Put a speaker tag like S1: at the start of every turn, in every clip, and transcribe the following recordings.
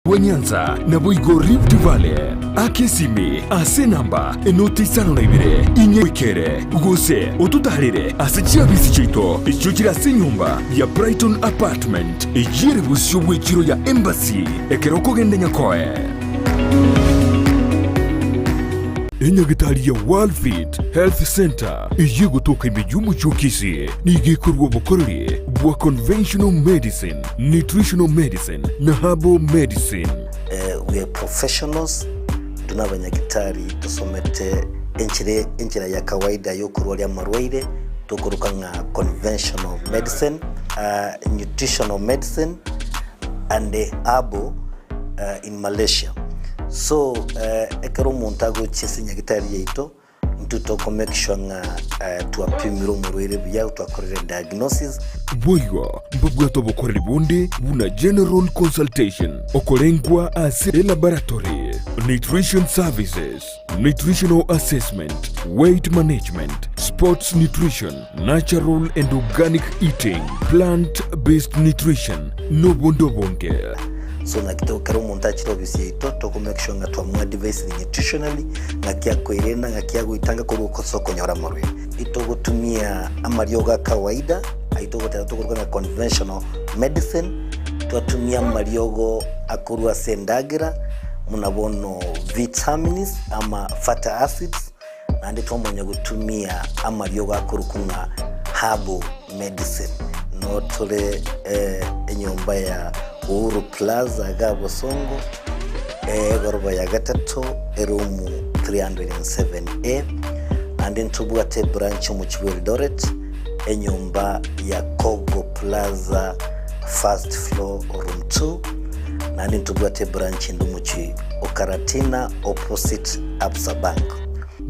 S1: Bwa Nyanza, naboigo Rift Valley. Aka esimi ase enamba enoti isano na ibere inye oikere, gose ototaarere ase chiabisi chiaito echio chire ase enyomba ya Brighton Apartment eyio ere bosio bw'echiro ya Embassy ekero okogenda Nyakoe. Enyagitari ya Worldfit Health Centre eyio egotoka ime y'omochie o Kisii nigo ekorua obokoreri bwa conventional medicine, nutritional medicine na herbal medicine.
S2: We are professionals, intwe nabanyagitari tosomete enchera enchera ya kawaida yokorwaria amarwaire tokoroka ng'a conventional medicine, nutritional medicine and herbal in Malaysia. So ekero omonto agochia ase nyagitari yaito, Intwe toko make sure ng'a twapimire omorwaire buya, twakorire diagnosis.
S1: Boigo mbabwate obokoreri bonde buna general consultation, okorengwa ase elaboratory, nutrition services, nutritional assessment, weight management, sports nutrition, natural and organic eating, plant based nutrition, nobonde obonge.
S2: So naki to kera omonto achire ofisi yaito toko make sure ng'a twamoadvisire nutritionally ng'aki akoerenda ng'aki agoitanga korwa ase okonyora amarwaire. Itogotumia amariogo a kawaida ayio togoteba tokoroka ng'a conventional medicine, twatumia amariogo akorwa ase endagera buna bono vitamins ama fatty acids, naende twamanya gotumia amariogo akorokwa ng'a herbal medicine. Noo tore enyomba ya Uhuru Plaza iga Bosongo, egoroba ya gatato, eroom 307A. Naende ntobwate ebranch omochie bwa Eldoret, enyomba ya Kogo Plaza first floor room 2. Naende ntobwate ebranch ende omochie o Karatina opposite Absa Bank.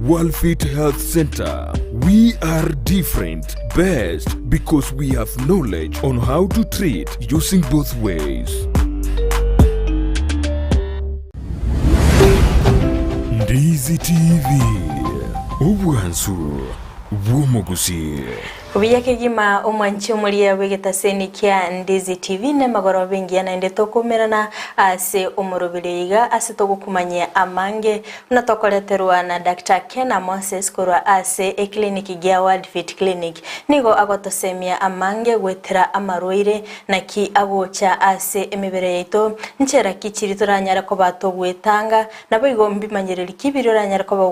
S1: Worldfit Health Centre, we are different, best because we have knowledge on how to treat using both ways. Ndizi TV, obwansu bw'omogusii.
S3: Buya kegima omwanchi omoria bw'egetaseni kia Ndizi TV nemagoroba engiya naende tokoumerana ase omoroberi oyo iga ase togokumanyia amange buna tokoreterwa na Doctor Kena Moses korwa ase eclinic gia World Fit Clinic. Nigo agotosemia amange goetera amarwaire naki agocha ase emebere yaito, nchera ki chiri toranyare koba togwetanga Naboigo mbimanyereri ki biria oranyare koba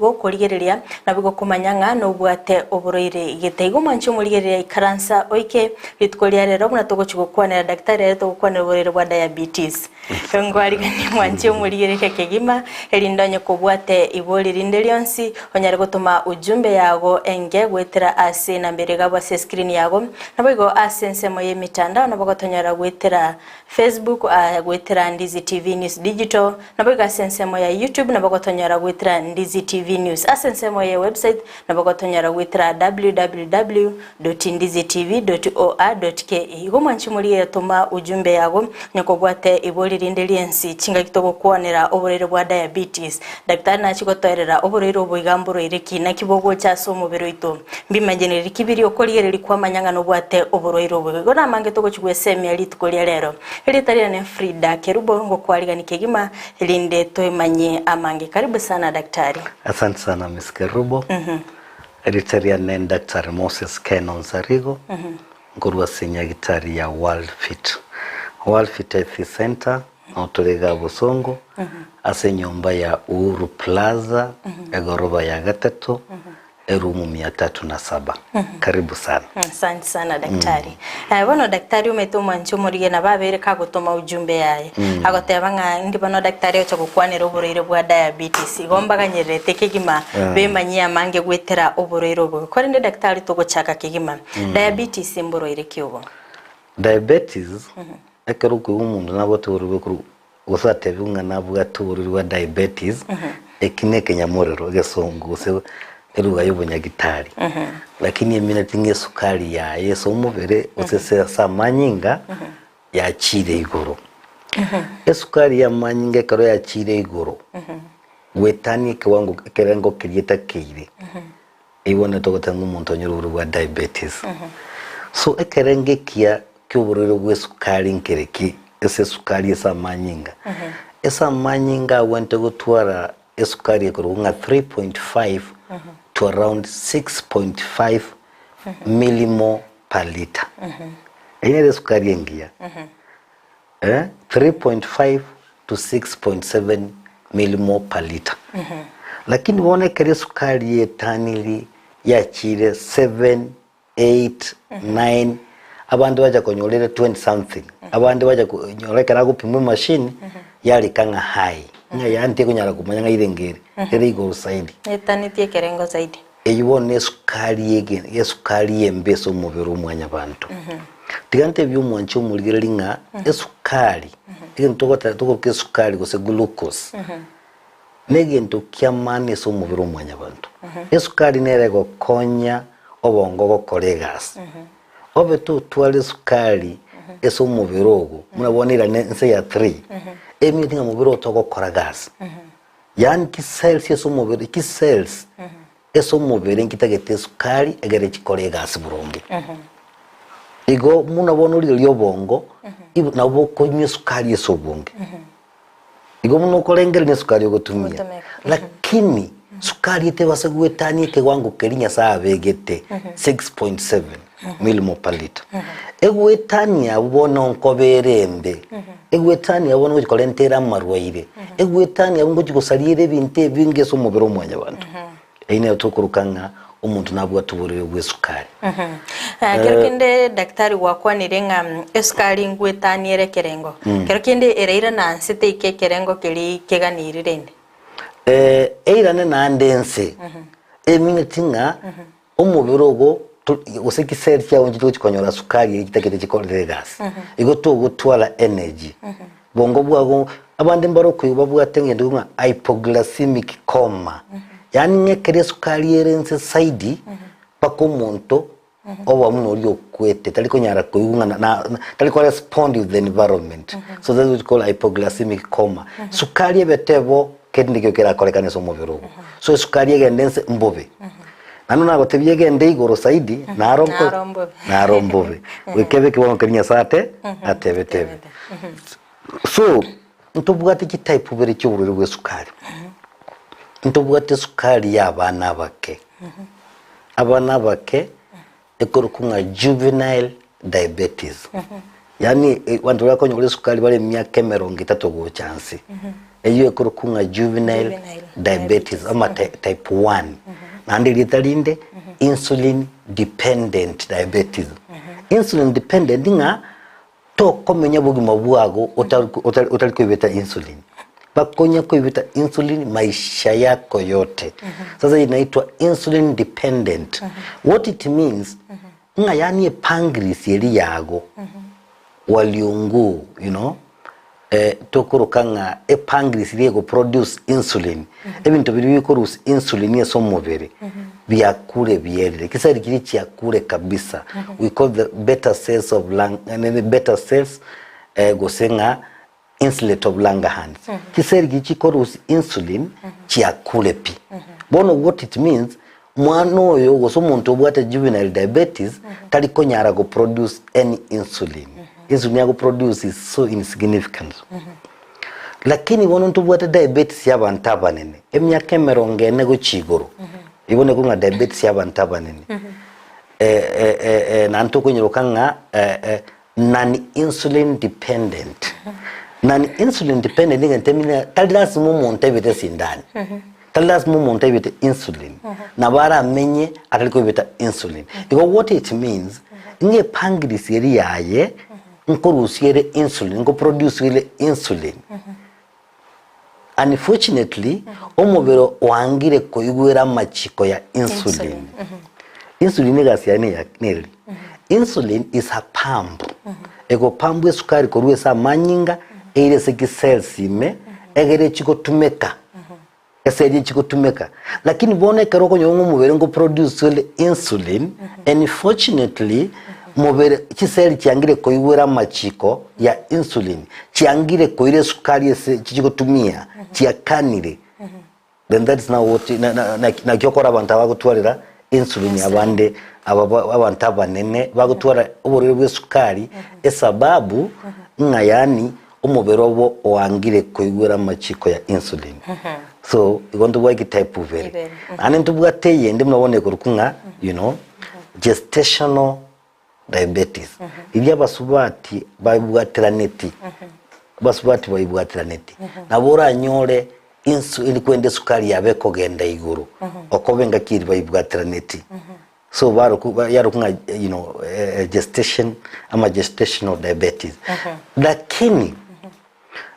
S3: gokorigereria, naboigo komanya ng'a nobwate oborwaire gete. Igo mwanche omorigereria ikaransa oike rituko ria rero buna togochia gokwanera daktari ere togokwanera oborwaire bwa diabetes. Nkwariganie mwanche omorigereria kegima erinde onye kobwate ibori rinde rionsi onyare gotoma ujumbe yago enge goetera ase enamba ere igabwo ase escreen yago. Naboigo ase ensemo y'emitandao nabo gotonyora goetera Facebook, goetera Ndizi TV News Digital, naboigo ase ensemo ya YouTube nabo gotonyora goetera Ndizi TV News. Ase ensemo ye website nabo gotonyora goetera www.ndizitv.or.ke. Igo mwanche morigereria toma ujumbe yago onye kobwate ibori rinde riensi chingaki togokwanera oborwaire bwa diabetes. Daktari nachi gotoerera oborwaire obo iga mborwaire ki naki bogocha ase omobere oito. Mbimanyereria ki biria okorigereria kwamanya ng'a nobwate oborwaire obo. Igo namange togochia gwesemia rituko ria rero. Erieta riane Frida Kerubo ngokwarigani kegima erinde toemanyie amange. Karibu sana daktari.
S2: Asante sana Miss Kerubo. Erieta riane ni Daktari Moses Ken Onsarigo, nkorwa ase nyagitari ya World Fit. World Fit Health Center noo tore igaa Bosongo ase enyomba ya Uhuru Plaza egoroba ya gatato erumu mia tatu na saba. Karibu sana.
S3: Asante sana daktari. Eh, bono daktari omanyete omwanchi omorigia nabo abeire kagotoma ujumbe yaye agoteba ng'a indi bono daktari ocha gokwanera oborwaire bwa diabetes igo mbaganyererete kegima bemanyie amange goetera oborwaire obo. Korende daktari togochaka kegima diabetes mborwaire ki obo?
S2: Diabetes, ekero okoigwa omonto nabwate oborwaire bwa korwa Gose atebiwe ng'a nabwate oborwaire bwa diabetes, eki nekenyamorero egesongo gose eruga y'obonyagitari. Lakini emineti ng'a esukari yaye ase omobere gose ase ase amanyinga yachiire igoro. Esukari y'amanyinga ekero yachiire igoro, goetania ekewango ekerengo keria etakeire, igo nigo togoteba ng'a omonto onyore oborwaire bwa diabetes. So ekerengo ekiya kia oborwaire bwa esukari nkereki? Ase esukari ase amanyinga. Ase amanyinga agwenerete gotwara esukari ekorokwa ng'a 3.5 to around 6.5 millimole per litre. Eyio nere esukari engiya. Eh, 3.5 to 6.7 millimole per litre. Lakini bono ekero esukari yetaniri yachire 7 8, 9, abande bacha konyora ere 20 something, abande bacha konyora ekero agopimwa emachine yarika ng'a high, ng'a yaani tekonyara komanya ng'a irenge ere, ere igoro zaidi.
S3: Etanetie ekerengo zaidi.
S2: Eyio bono ne esukari ege esukari embe ase omobere o mwanyabanto. Tiga ntebie omwanchi omorigereria ng'a esukari, egento togoteba tokoroka esukari gose glucose, Negento ki'amani ase omobere o mwanyabanto. Esukari nere egokonya obongo gokora egasi. Obe totware esukari ase omobere ogo, buna bono irane ense ya 3, emanyete ng'a omobere oo togokora gasi. Yaani chicells ase omobere, chicells ase omobere nchitagete esukari egere chikore egasi boronge. Igo buna bono origereria obongo, nabo bokonywa esukari ase obonge. Igo buna okorengereria esukari ogotumia,
S3: Ogotumeka.
S2: lakini sukari etebasa goetania ekewango keria Nyasaye abegete 6.7 millimole per litre. Egoetania abwo bono nkobera embe, egoetania abwo bono ngochi korentera amarwaire, egoetania abwo ngochi gosaria ere ebinto ebinge ase omobere o mwanyabanto. Eyio nero tokoroka ng'a omonto nabwate oborwaire bw'esukari.
S3: Kero kende daktari gwakwanire ng'a esukari ngwetanie ere ekerengo, kero kende erairana nse teika ekerengo keria keganiri rende.
S2: Eirane naende ense, emineti ng'a omobere ogo gose chiseli chiago nchiria togochi konyora sukari eria chitagete chikorere egasi. Igo togotwara energy. Bongo bwago, abande mbare okoigwa babwate egento ng'a hypoglycemic coma, yaani ng'a ekero esukari ere inse zaidi, mpaka omonto oba buna oria okwete, tari konyara koigwa ng'a na na tari ko respond with the environment. So that's what we call hypoglycemic coma. Sukari ebete bo, kende nikio kerakorekane ase omobere ogo. So esukari egende inse mbobe. Naende nagotebia egende igoro zaidi, naro nko
S3: Naro mbobe.
S2: naro mbobe. Goika ebe ekewango keria Nyasaye ate atebete ebe. So, ntobwate chitype ibere chi'oborwaire bwa esukari. Ntobwate esukari ya abana abake. Abana abake ekorokwa ng'a juvenile diabetes. Yaani abanto baria bakonyora esukari bare emiaka emerongo etato gocha nse. Eyio ekorokwa ng'a juvenile
S3: Juvenile
S2: diabetes ama type 1. Naende erieta rinde insulin dependent diabetes. Insulin dependent ng'a Tokomenya obogima bwago otari koibeta insulin. Bakonya koibeta insulin maisha yako yote. Sasa inaitwa insulin dependent. What it means, ng'a yaani epancreas eri yago waliunguu, you know, eh, tokoroka ng'a epancreas eri egoproduce insulin, ebinto biria bikorusia insulin ase omobere biakure bierire, chiseli chiria chiakure kabisa, we call the beta cells of lung, nini beta cells eh, gose ng'a insulate of Langerhans. Chiseli chiria chikorusia insulin chiakure pi. Bono what it means, mwana oyo gose omonto obwate juvenile diabetes tari konyara go produce any insulin. Insulin agoproduce is so insignificant. Lakini bono ntobwate diabetes y'abanto abanene, emiaka emerongo ene gochia igoro, igo nabo ng'a diabetes y'abanto abanene. Naende tokonyeroka ng'a non insulin dependent. Non insulin dependent nigo egento tari lasima omonto aibete esindani, tari lasima omonto aibete insulin, nabo aramenye atari koibeta insulin. Igo what it means, ng'a epancreas eria yaye, nkorusia ere insulin, nkoproduce ere insulin. Unfortunately, omobere oangire koigwera amachiko ya insulin. Insulin egasi yaye neya nereri. Insulin is a pump. Egopampu esukari korwa ase amanyinga eire ase chicells ime egere chigotumeka. Ase eria chigotumeka. Lakini bono ekero okonyora ng'a omobere ngo produce ore insulin, unfortunately, mobere chiseli chiangire koigwera amachiko ya insulin, chiangire koira esukari ase chigotumia, chiakanire, then that is now what na na naki okora abanto aba bagotwarera insulin abande aba abanto abanene bagotwara oborwaire bwa esukari esababu. Ng'a yaani omobere obo oangire koigwera amachiko ya insulin. So igo ntobwate type ibere.
S3: Ibere,
S2: Naende ntobwate eyende buna bono ekorokwa ng'a you know, gestational diabetes. Riria abasubati baibwateraneti, abasubati baibwateraneti, nabo oranyore insulin kwenda esukari yabo ekogenda igoro, okoba engaki eria baibwateraneti. So baroku yarokwa ng'a you know, gestation ama gestational diabetes. Lakini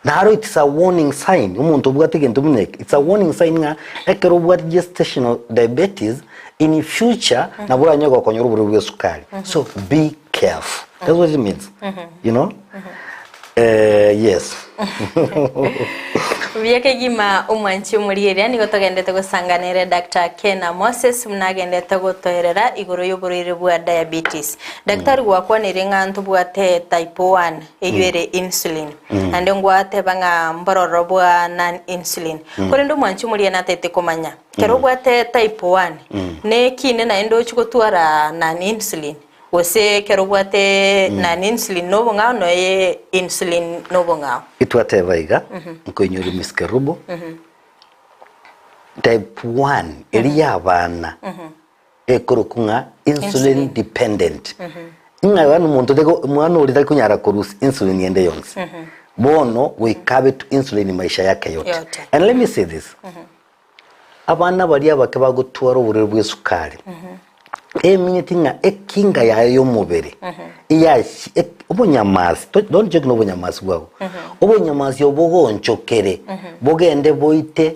S2: naro it's a warning sign omonto obwate egento buna eke it's a warning sign ng'a ekero obwate gestational diabetes in future nabo oranyare gokonyora oborwaire bwa esukari so be careful that's what it means you know eh, yes
S3: Buya kegima omwanchi omorieria nigo togendete gosangana ere Doctor Kena Moses buna agendete gotoerera igoro y'oborwaire bwa diabetes. Daktari gwakwanire ng'a ntobwate type 1 eywo ere insulin naende ngwateba ng'a mbororo bwa non insulin. Korende omwanchi omoria natagete komanya kero obwate type 1 nekine naende ochie gotwara non insulin Gose ekero obwate nani insulin nobong'ao noye insulin nobong'ao.
S2: Itwateba iga, nkoinyore Miss Kerubo, type one eria ya abana ekorokwa ng'a insulin dependent. Ng'a yaani omonto tari omwana oria tari konyara korusia insulin ende yonsi. Bono goika abe tu insulin maisha yake yote.
S3: Yote.
S2: And let me say this, Abana baria abake bagotwara oborwaire bw'esukari, eminyeti ng'a ekinga yaye y'omobere eyachi obonyamasi, don't joke nobonyamasi bwago, obonyamasi obo boonchokere bogende boite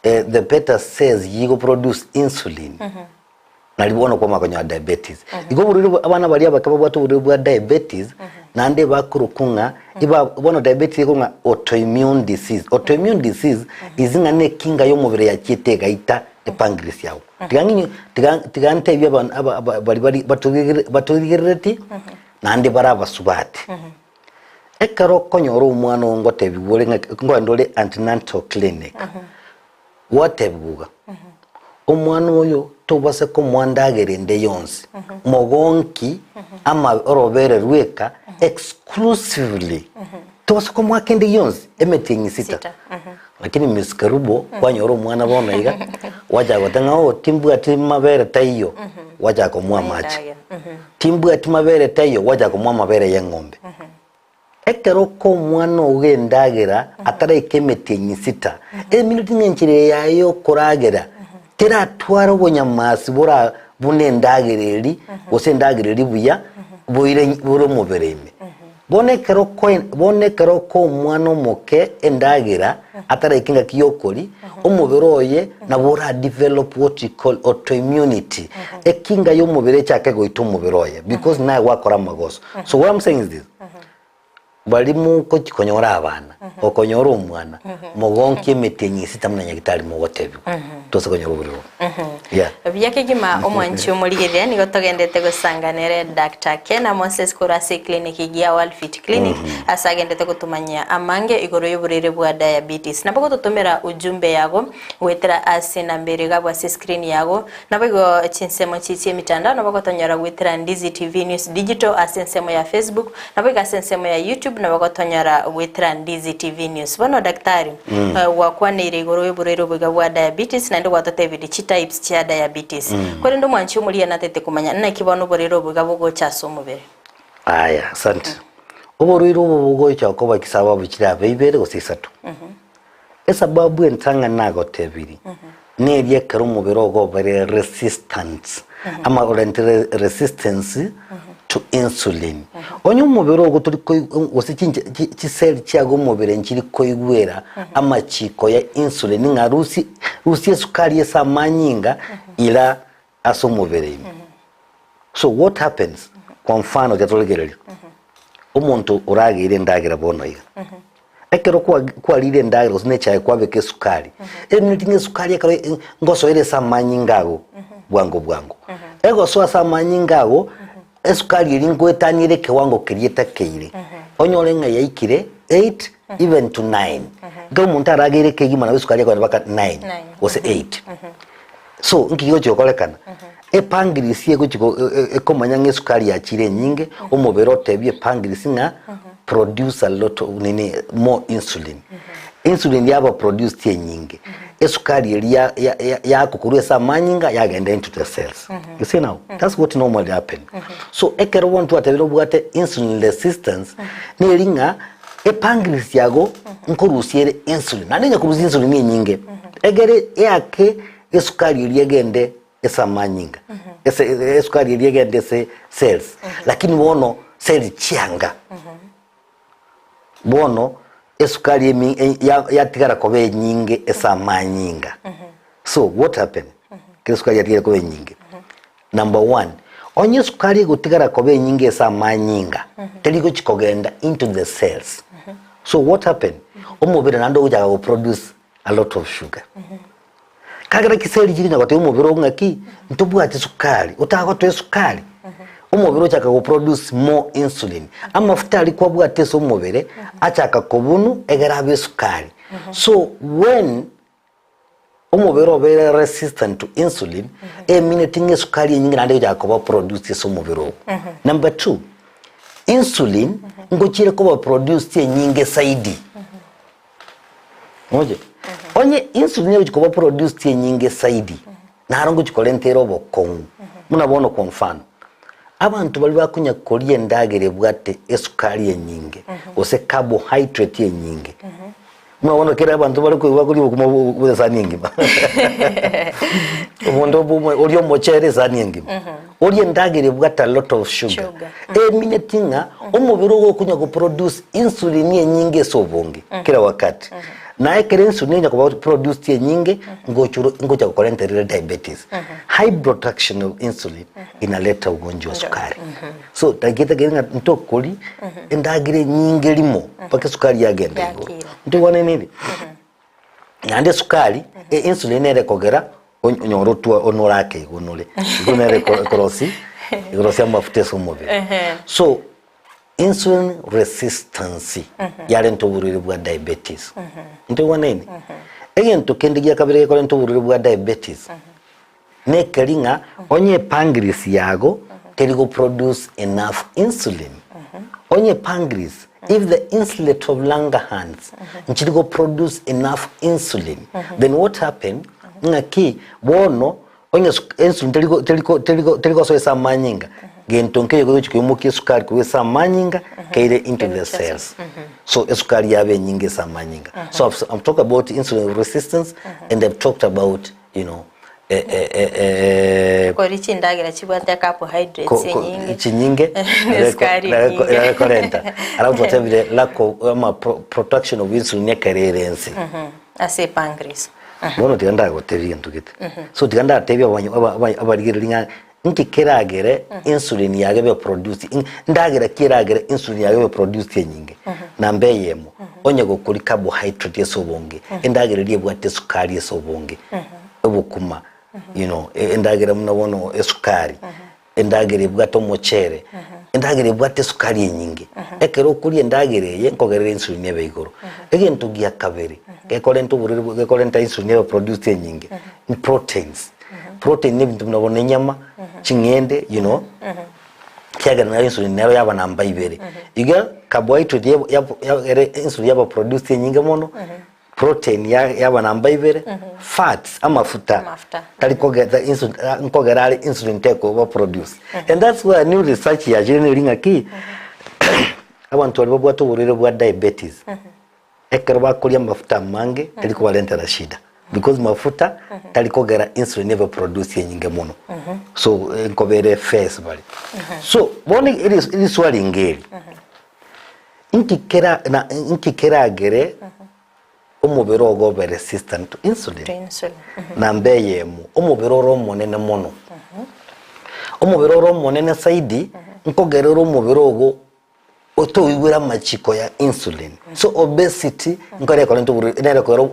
S2: the beta cells yigo produce insulin. Nari bono kwamanya konyora diabetes. Igo oborwaire bwa abana baria abake babwate oborwaire bwa diabetes, naende bakorokwa ng'a iba bono diabetes ekoro ng'a autoimmune disease. Autoimmune disease is ng'a na ekinga ya omobere yachiete egaita epancreas yago. Tiga ng'inyo tiga tiga ntebie aba aba aba bari bari batorigere batorigerereti naende bare abasubati. Ekero okonyora omwana oo ngotebiwa ore ng'a nkoenda ore antenatal clinic, Gwatebiwa iga, Omwana oyo tobase komoa ndagera ende yonsi, mogonki ama orobere rweka exclusively, tobase komoa kende gionsi, emetienyi sita.
S3: Sita,
S2: Lakini Miss Kerubo kwanyora omwana bono iga, gwachaka goteba ng'a oh timbwati mabere taiyo, gwachaka komoa amache.
S3: Endagera,
S2: Timbwati mabere taiyo, gwachaka komoa amabere ya eng'ombe. Ekero kw'omwana oo endagera ataraika emetienyi sita, eminto ng'enchera eye yaye y'okoragera teratware obonyamasi bora buna endagera eri, gose endagera eri buya boire bore omobere ime. Bono ekero koe bono ekero kw'omwana omoke endagera ataraika engaki y'okoria, omobere oye nabo ora develop what we call autoimmunity, ekinga y'omobere echake goita omobere oye because naye gwakora amagoso. So what I'm saying is this, baria mogochi konyora abana, okonyora omwana, mogonkie emetienyi esita buna nyagetari mogotebiwa, tose konyora oborimo obo. Yeah.
S3: Buya kegima omwanchi omorigereria nigo togendete gosanga nere Doctor Kena Moses korwa ase eclinic ya World Fit Clinic ase agendete gotomanyia amange igoro y'oborwaire bwa diabetes. Nabo gototomera ujumbe yago goetera ase enamba ere iga abwo ase escreen yago Naboigo chinsemo chi chi'emitandao nabo gotonyora goetera Ndizi TV News Digital ase ensemo ya Facebook, naboigo ase ensemo ya YouTube nabo gotonyora goetera Ndizi TV News. Bono daktari, gwakwaneire igoro y'oborwaire oboiga bwa diabetes naende gwatotebirie chi types chia diabetes. Korende omwanchi omoria natete komanya naki bono oborwaire oboiga bogocha ase omobere.
S2: Aya, asante. Oborwaire obo bogocha koba chisababu chire abe ibere gose isato. Esababu entang'ani nagotebirie, neria ekero omobere ogo obere resistance, ama orentire resistance to insulin. Onye omobere ogo tori koi gose chinche chi chiseli chiago omobere nchiri koigwera amachiko ya insulin ng'a rusia rusia esukari ase amanyinga ira ase omobere ime. So what happens, kwa mfano tiga torigereria, omonto orageire endagera bono iga, ekero kwa kwarire endagera gose na echae kwabeka esukari, emineti ng'a esukari ekero e ngosoera ase amanyinga ago bwango bwango, egosoa ase amanyinga ago, esukari eria nkoetania ere ekewango keria etakeire, onyore ng'a yaikire eight even to nine. Ekero omonto arageire kegima nabo esukari ekogenda mpaka nine gose eight. So nki gigochia gokorekana? Epancreas egochi go- e- e- ekomanya ng'a esukari yachire enyinge, omobere otebie epancreas ng'a produce a lot of nini more insulin. Insulin yaba produced enyinge, esukari eria ya- ya- yakwa korwa ase amanyinga yagenda into the cells. You see now, that's what normally happen. So ekero bono twatebire obwate insulin resistance, neri ng'a epancreas yago nkorusia ere insulin, naende onye korusia insulin enyinge, egere eake esukari eria egende ase amanyinga, ase esukari eria egende ase cells, lakini bono cells chianga. Bono esukari emi e- ya- yatigara koba enyinge ase amanyinga. So what happen? Ekero esukari yatigare koba enyinge, number one, onye esukari egotigara koba enyinge ase amanyinga, teri gochi kogenda into the cells. So what happen? Omobere naende ogochaka go produce a lot of sugar. Kagera chiseli chiri konya gotebia omobere oo ng'aki, ntobwati sukari, otagotoa esukari, omobere ochaka go produce more insulin. Amafuta aria kwabwate ase omobere, achaka kobunu egere abe esukari. So when omobere obeire resistant to insulin, emineti ng'a esukari enyinge naende egochaka koba produced ase omobere oo. Number two, insulin ngochire koba produced enyinge zaidi. Moche? Onye insulin egochi koba produced enyinge zaidi, naro ngochi korenta ere obokong'u. Buna bono kwa mfano, abanto baria bakonya koria endagera ebwate esukari enyinge, gose carbohydrate enyinge, buna bono kera abanto bare koigwa bakoria obokima bwa esani engima, omonto obwo oria omochere esani engima, orie endagera ebwate a lot of sugar,
S3: Sugar.
S2: Emineti ng'a omobere ogo okonya go produce insulin enyinge ase obonge kera wakati. Na ekero insulin enya koba produced enyinge ngochoro ngocha gokorenterera diabetes. High production of insulin inaleta ugonjwa wa sukari. So tagete kere ng'a ntokori endagera enyinge rimo mpaka esukari yagenda igoro.
S3: Yakira.
S2: Ntobwane nere? Naende esukari, e insulin nere ekogera onyore otwa onore ake igo onore. Igo nere ekorosi ekorosia amafuta ase omobere. So insulin resistance yarenta oborwaire bwa diabetes. Ntoigwanaine? Egento kende gia kabere gekorenta oborwaire bwa diabetes, nekeri ng'a onye epancreas yago teri go produce enough insulin, onye pancreas if the insulet of Langerhans nchiri go produce enough insulin then what happen ng'aki bono onye insulin teri go teri go teri go teri gosoa ase amanyinga gento nkeiyo kegochi koimokia esukari korwa ase amanyinga keire into the cells so esukari yaba enyinge ase amanyinga so I've, I've talked about insulin resistance and I've talked about you know eh, eh, eh, eh,
S3: Kori chindagera chibwate carbohydrates
S2: ko- ko-
S3: enyinge.
S2: chinyinge
S3: Nesukari enyinge.
S2: ekorenta alafu twatebire lack of ama pro- production of insulin ekero ere ense
S3: Ase epancreas.
S2: bono tiga ndagotebia egento gete so tiga ndatebia abanyo- aba- aba- abarigereria ng'a nki keragere insulin yage ebe produced in- ndagera ki eragere insulin yage ebe produced enyinge namba eyemo onye gokori carbohydrate ase obonge endagera eria ebwate esukari ase obonge obokima you know endagera buna bono esukari endagera ebwate omochere endagera ebwate esukari enyinge ekero okoria endagera eye nkogerera insulin ebe igoro egento gia kabere gekorenta oborwaire gekorenta insulin ebe produced enyinge ni proteins Protein ne ebinto buna bono enyama, ching'ende you know, ekiagera nayo insulin nero yaba namba ibere. Iga carbohydrate yab- yab- ya- ere insulin yaba produced enyinge mono, protein ya- yaba namba ibere, fats amafuta
S3: Amafuta.
S2: tari kogeta insulin ah, nkogera are insulin tekoba produced. And that's why new research yachire neri ng'aki, abanto baria babwate oborwaire bwa diabetes, Ekero bakoria amafuta amange tari kobarentera shida because mafuta tari kogera insulin ebe produce enyinge mono so eh, nkobere face bare so bono eri- eriswali ngeri inki kera na inki keragere omobere ogo obe resistant to insulin
S3: To insulin.
S2: namba eyemo omobere ore omonene mono omobere ore omonene zaidi nkogerera omobere ogo Otoigwere amachiko ya insulin. So obesity nkore ekorenta oborwaire nere ekogera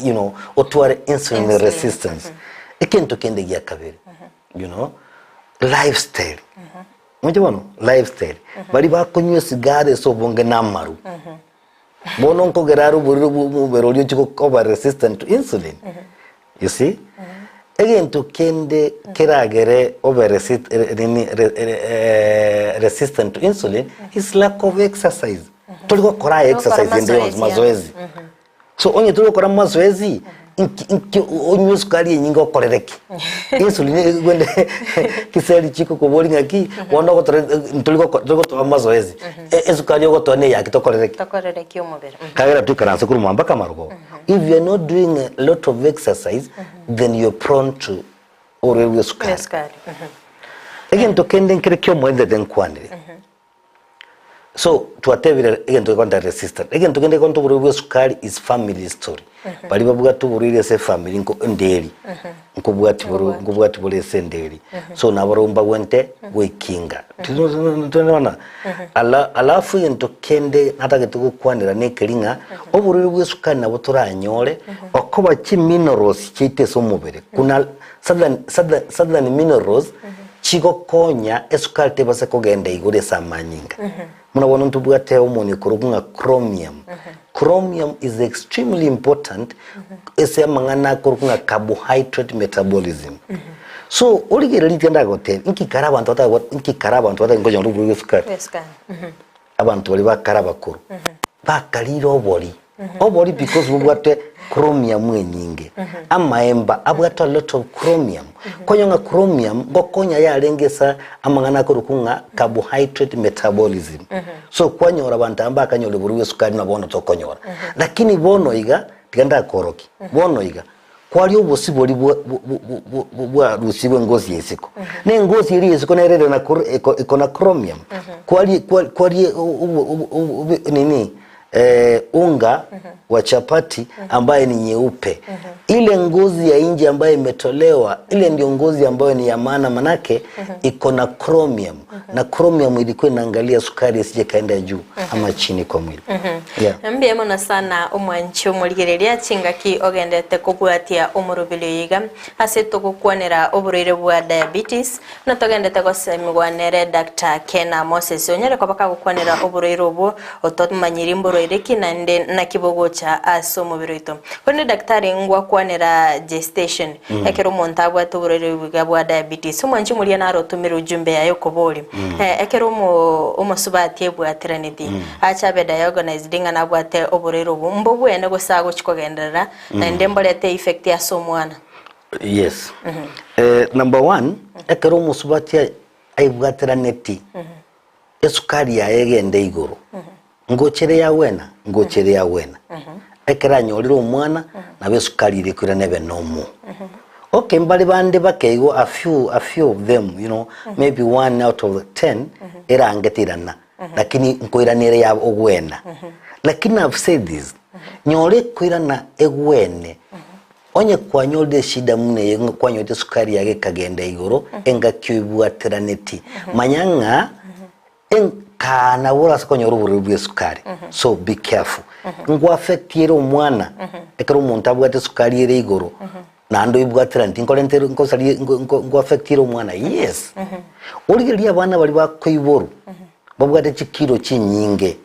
S2: you know otware insulin
S3: Insulin,
S2: resistance. Egento kende gia kabere you know lifestyle. Moche bono lifestyle. Baria bakonywa esigara ase obonge na amaru. Bono nkogera are oborwaire bwa omobere oria ochi koba resistant to insulin. You see? Egento kende keragere obe resi- nini re- re- resistant to insulin is lack of exercise. Tori gokora aye
S3: Togokora
S2: exercise ende yonsi,
S3: mazoezi,
S2: mazoezi. So onye tori gokora mazoezi, inki inki onywe esukari enyinge okorere ki? Insulin egwende chiseli chikokoboria ng'aki, bono ogotora ntori goko tori gotoa mazoezi, esukari ogotoa na eyaki tokorere ki?
S3: Tokorere ki omobere?
S2: Kagera toikaranse korwa mpaka amarogoba. If you are not doing a lot of exercise, then you are prone to orwaire bwa esukari.
S3: Esukari.
S2: Egento kende nkere kiomoendete nkwanire. So twatebire egento gekonta resistant. Egento kende gekonta oborwaire bwa esukari is family history. Baria babwate oborwaire ase efamily nko enderi, nkobwati boro nkobwati bore ase enderi. So nabarobwo mbagwente goikinga. Twenana? Ala alafu egento kende natagete gokwanera nekeri ng'a oborwaire bwa esukari nabo toranyore okoba chiminerals chiaito ase omobere kuna southern southern southern minerals chigokonya esukari tebase kogenda igoro ase amanyinga. Buna bono ntobwate hormone ekorokwa ng'a chromium. Chromium is extremely important ase amang'ana akorokwa ng'a carbohydrate metabolism. So origereria riria ndagotebia, inki kare abanto batagwa inki kare abanto batari nkonyora oborwaire bwa esukari?
S3: Esukari.
S2: Abanto baria bakare abakoro, bakarire obori, obori because bobwate chromium enyinge, amaemba abwate a lot of chromium, konya ng'a chromium ngokonya yarenge ase amang'ana akorokwa ng'a carbohydrate metabolism. So kwanyora abanto aba mbakanyora oborwaire bwa esukari buna bono tokonyora. Lakini bono iga, tiga ndakorokie, bono iga, Kwaria obosio boria bwarusigwe engosi ya isiko, na engosi eria ya isiko nere ere na iko na chromium. Kwaria kwaria nini unga wa chapati ambaye ni nyeupe, ile ngozi ya nje ambayo imetolewa, ile ndio ngozi ambayo ni ya maana, manake iko na chromium na chromium ilikuwa inaangalia sukari isije kaenda juu ama chini kwa mwili. Yeah.
S3: Mbuya mono sana omwanchi omorigereria chingaki ogendete kobwatia omoroberi oyo iga ase togokwanera oborwaire bwa diabetes buna togendete gosemigwa nere Doctor Kena Moses onyare koba kagokwanera oborwaire obwo otomanyiri mborwaire ki naende naki bogocha ase omobere oito. Korende daktari ngwakwanera gestation ekero omonto abwate oborwaire obo iga bwa diabetes omwanchi omoria naro otomire ujumbe yaye okoboria ekero omo omosubati ebwatiraneti Ache abe diagnosed ng'a nabwate oborwaire obwo, mbobwene gose agochi kogenderera, naende mborete effect ase omwana.
S2: Yes. Number one, ekero omosubati aibwateraneti, esukari yaye egende igoro, ngochere yagwena, ngochere yagwena. Ekero anyorire omwana, nabo esukari eria ekoirana ebe normal. Okay, mbare bande bake igo, a few, a few of them, you know, maybe one out of ten, erange teirana. Lakini nkoirana ere ya ogwena. Lakini I've said this, nyora ekoirana egwene, onye kwanyorire eshida buna eye ng'a kwanyorete esukari yago ekagenda igoro, engaki oibwateraneti, manya ng'a en kaa nabo orase konyora oborwaire bwa esukari. So be careful. Nko affect ere omwana, ekero omonto abwate esukari ere igoro, naende oibwateraneti nkorente nkosarie nko nko nko affect ere omwana? Yes. Origererie abana baria bakoiborwa, babwate chikilo chinyinge,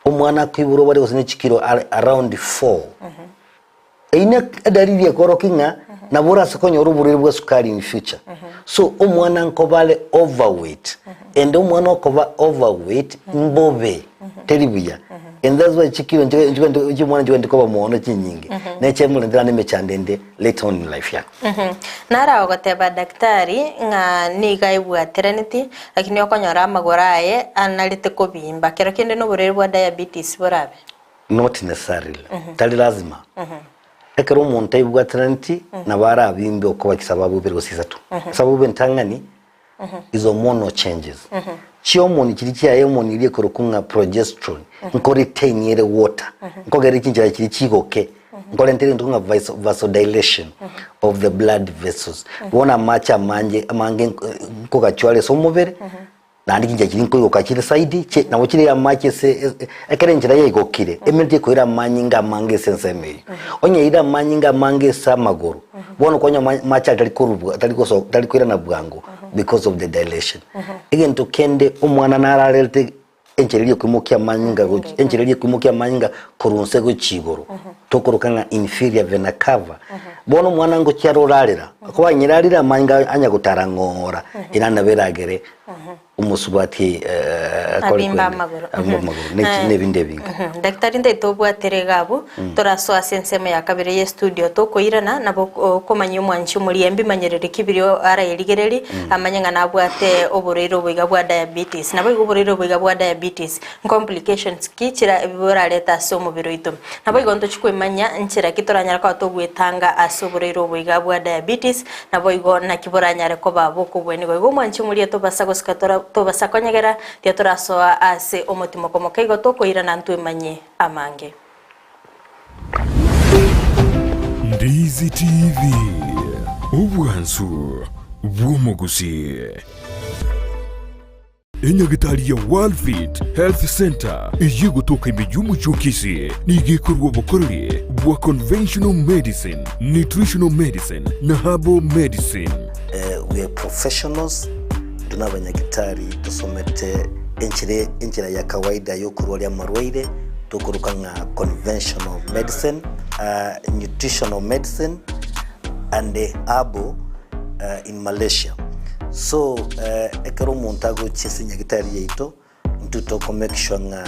S2: omwana akoiborwa bare gose ne chikilo around four, eyio ne edalili ekorokia ng'a nabo orase konyora oborwaire bwa sukari in future. So omwana nkoba are overweight, and omwana okoba overweight mbobe, teri buya. And that's why chikilo nchibe nchibe chiomwana nchibwenerete koba mono chinyinge, nechemorentera naende emechando ende later on in life yako.
S3: Naro agoteba daktari ng'a nigo aebwateraneti, lakini okonyora amagoro aye anarete kobimba. Kero kende noborwaire bwa diabetes borabe?
S2: Not necessarily, tari lazima. Ekero omonto aebwateraneti, nabo arabimbe okoba chisababu ibere gose isato. Esababu entang'ani, is hormonal changes. Chihormone chiria chiaye hormone eria ekorokwa ng'a progesterone, nko retain ere water, nkogera chinchera chiria chigoke, nkorenta egento ng'a vasodilation of the blood vessels. Bono amache amange amange nkogachwara ase omobere, naende chinchera chiria nkoigoka chire saidi, chi nabo chire amache ase ekero enchera yaigokire, emere tekoira amanyinga amange ase ensemo eywo. Onye yaira amanyinga amange ase amagoro, bono kwanyora amache aria tari korubwa tari goso tari koirana bwango because of the dilation. Egento kende omwana nararete. Enchera eria ekoimokia amanyinga gochi enchera eria ekoimokia amanyinga korwa inse gochia igoro tokoroka ng'a inferior vena cava. Bono omwana ngochia are orarera, kwanyerarire amanyinga anya gotara ng'ora ere nabo eragere omosubati akore
S3: Abimbe
S2: kwende
S3: amagoro.
S2: abimbe amagoro ne
S3: Eh.
S2: nebinde ebinge.
S3: Mhm. Daktari ntaete obwatere iga abwo, torasoa ase ensemo ya kabere ye studio tokoirana nabo okomanyia omwanchi omoria mbimanyereri ki biria araerigereri amanye ng'a nabwate oborwaire obo iga bwa diabetes. Naboigo oborwaire obo iga bwa diabetes ncomplications ki chira borarete ase omobere oito. Naboigo ntochi koimanya nchera ki toranyare koba togwetanga ase oborwaire obo iga bwa diabetes Naboigo naki boranyare koba bokobwenigwa. Igo omwanchi omoria tobasa gosika tora tobasa konyegera, tiga torasoa ase omotimoko moke igo tokoirana ntwemanyie amange.
S1: Ndizi TV, obwansu bw'omogusii. Enyagitari ya Worldfit Health Centre eyio egotoka ime y'omochie o Kisii nigo ekorua obokoreri bwa conventional medicine, nutritional medicine na herbal medicine.
S2: We are professionals, intwe nabanyagitari tosomete enchera enchera ya kawaida yokorwaria amarwaire tokoroka ng'a conventional medicine, nutritional medicine and herbal in Malaysia. So ekero omonto agochia ase nyagitari yaito, intwe toko make sure ng'a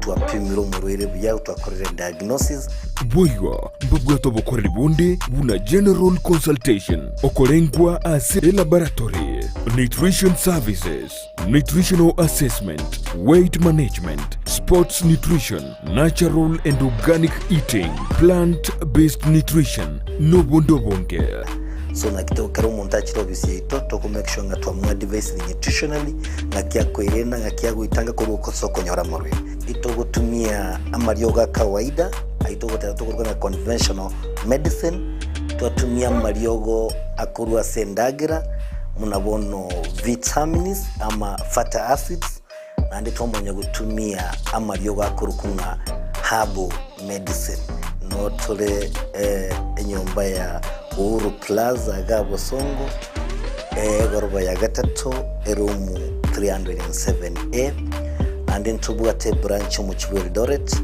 S2: twapimire omorwaire buya, twakorire diagnosis.
S1: Boigo mbabwate obokoreri bonde buna general consultation, okorengwa ase elaboratory, nutrition services, nutritional assessment, weight management, sports nutrition, natural and organic eating, plant based nutrition, nobonde obonge.
S2: So naki to ekero omonto achire ofisi yaito toko make sure ng'a twamoadvisire nutritionally, ng'aki akoerenda, ng'aki agoetanga korwa ase okonyora amarwaire. Itogotumia amariogo a kawaida, ayio togoteba tokoruga ng'a conventional medicine, twatumia amariogo akorwa ase endagera, buna bono vitamins ama fatty acids, Naende twamanya gotumia amariogo akorokwa ng'a herbal medicine. Noo tore enyomba ya Uhuru Plaza iga Bosongo, egoroba ya gatato, eroom 307A. Naende ntobwate ebranch omochie bwa Eldoret,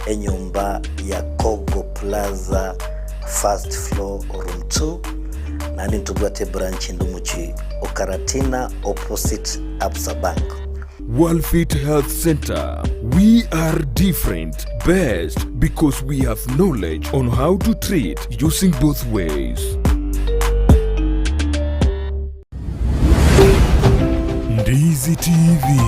S2: enyomba ya Kogo Plaza first floor room 2. Naende ntobwate ebranch ende omochie o Karatina opposite Absa Bank.
S1: Worldfit Health Centre, we are different, best because we have knowledge on how to treat using both ways. Ndizi TV.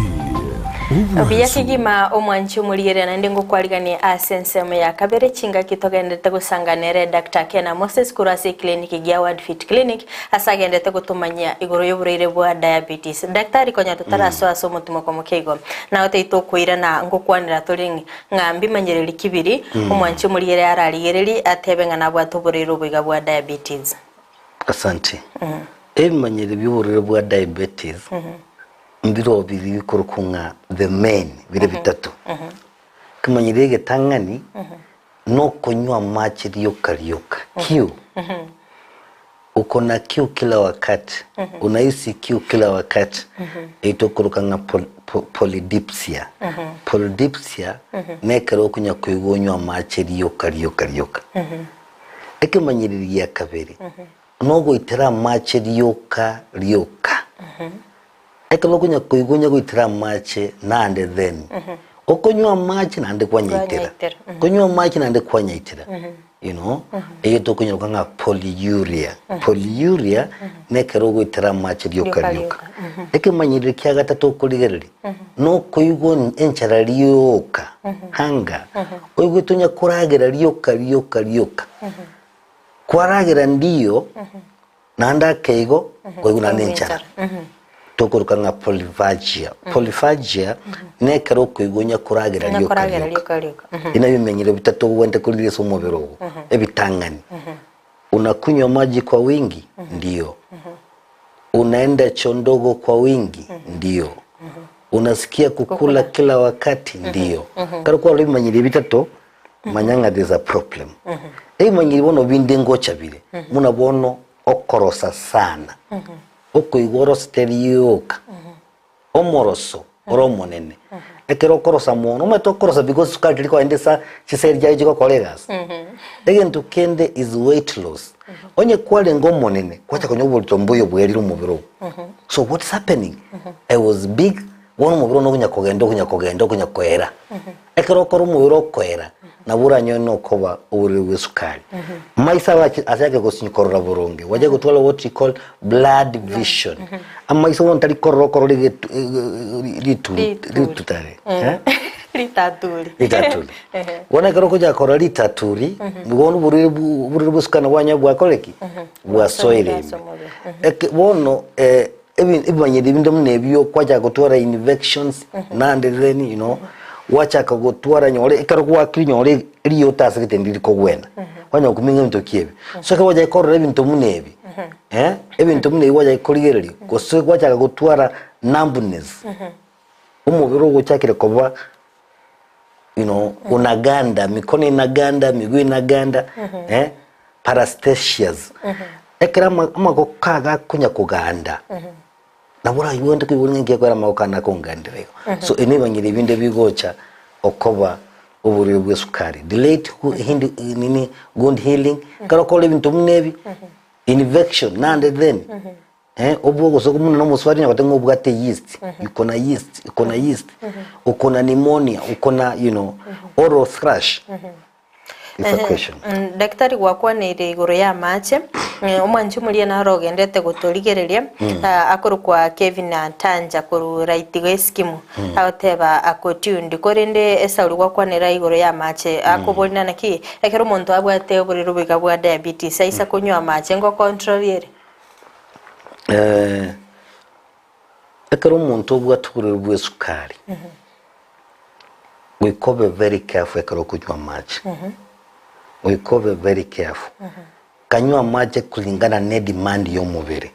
S3: Buya
S1: Obwansu.
S3: kegima omwanchi omorigereria naende ngokwariganie ase ensemo ya kabere chingaki togenderete gosanga nere Doctor Kena Moses korwa ase eclinic gia Wordfit Clinic Ase agenderete gotomanyia igoro y'oborwaire bwa diabetes. Daktari konya totarasoa ase omotimoko moke igo, nao taitokoirana ngokwanera tore ng'a mbimanyereri ki biri, omwanchi omorigereria ararigererie atebe ng'a nabwate oborwaire obo iga bwa diabetes.
S2: Asante. Ebimanyereri bi'oborwaire bwa diabetes mbiroo biri bikorokwa ng'a the main bire bitato. Ekemanyereri egetang'ani nokonywa amache rioka rioka, kiu. Uko na kiu kila wakati, unahisi kiu kila wakati, eyio tokoroka ng'a polydipsia. Polydipsia nekero okonya koigwa onywe amache rioka rioka rioka. Ekemanyereri gia kabere, nogoitera amache rioka rioka. Ekero okonya koigwa onya goitera amache naende then okonywa amache naende kwanyaitera
S3: Kwanyaitera, mhm.
S2: konywa amache naende kwanyaitera you know eyio tokonyeroka ng'a polyuria polyuria nekero ogoitera amache rioka
S3: Rioka
S2: rioka
S3: rioka,
S2: ekemanyerero kia gatato okorigereria nokoigwa enchara rioka hunger oigwete onya koragera rioka rioka rioka kwaragera ndiyo Naende ake igo koigwa naende enchara. Tokoroka ng'a polyphagia. Polyphagia nekero okoigwa onya koragera
S3: Onya
S2: rioka
S3: koragera
S2: rioka.
S3: rioka rioka.
S2: Ebi nabio ebimenyero bitato ogwente korigia ase omobere ogo, ebitang'ani. Unakunywa maji kwa wingi? Ndio. Unaenda choo ndogo kwa wingi? Ndio. Unasikia kukula kila wakati? Ndio. Ekero kwarora ebimanyero ebi bitato, Manya ng'a there's a problem. Ebimanyiri bono binde ngocha bire, buna bono okorosa sana, okoigwa orosete rioka, omoroso. Ore omonene. Ekero okorosa mono, omanyete okorosa because sukari teri kogenda esa chiseri chiaye chigokora egasi. Egento kende is weight loss. Onye kwarenge omonene, kwacha konya oborito mboyo bwerire omobere oo. So what is happening? I was big, bono omobere one okonya kogenda okonya kogenda okonya koera. Ekero okora omobere okoera, nabo oranyore nokoba oborwaire bwa esukari. Maiso abache achake gosinywa korora boronge, gwacha gotwara what we call blurred vision. Amaiso bono tari korora okorora egetu rituri
S3: Rituri.
S2: ritutare eh?
S3: Ritaturi.
S2: Ritaturi. Bono ekero okochaka korora ritaturi, bono oborwaire bwo oborwaire bwa esukari nabo bwanyora bwakora ki? Bwasoire ime.
S3: Ase omobere.
S2: Eke bono ebi ebimanyeri binde buna ebio kwachaka gotwara infections nande then you know, gwachaka gotwara nyore ekero gwakire nyore erioto ase gete ndiri kogwena, kwanyora komenya ebinto ki ebi. So ekero gwachaka korora ebinto buna ebi ebinto buna ebi gwachaka korigereria, gose gwachaka gotwara numbness, omobere ogochakire koba you know, unaganda, mikono inaganda, miguu inaganda, eh, parasthesias. Ekero ama- amagoko aya gakonya koganda, nabo oranywe koigwa ng'a nki gekogera amagoko aya nakongandera igo. So ebi nebimanyereri binde bigocha okoba oborwaire bwa esukari. Delayed hindi nini wound healing, ekero okora ebinto buna ebi, infection nande then. Obwo gose buna nomoswari onye goteba ng'a obwate yeast, iko na yeast, iko na yeast, uko na pneumonia, uko na you know, oral thrush. It's a question.
S3: Daktari gwakwaneire igoro y'amache, omwanchi omoria naro ogendete gotorigereria, akorokwa Kevin Atanja korwa Raitigo Eskimu, agoteba ako tuned, korende esauri gwakwanera igoro y'amache, akoboria naki ekero omonto abwate oborwaire oboiga bwa diabetes aisa konywa amache ngocontrol ere?
S2: Ekero omonto obwate oborwaire bwa esukari, goika obe very careful ekero okonywa amache, goika obe very careful. Kanywa amache kulingana ne demand ya omobere.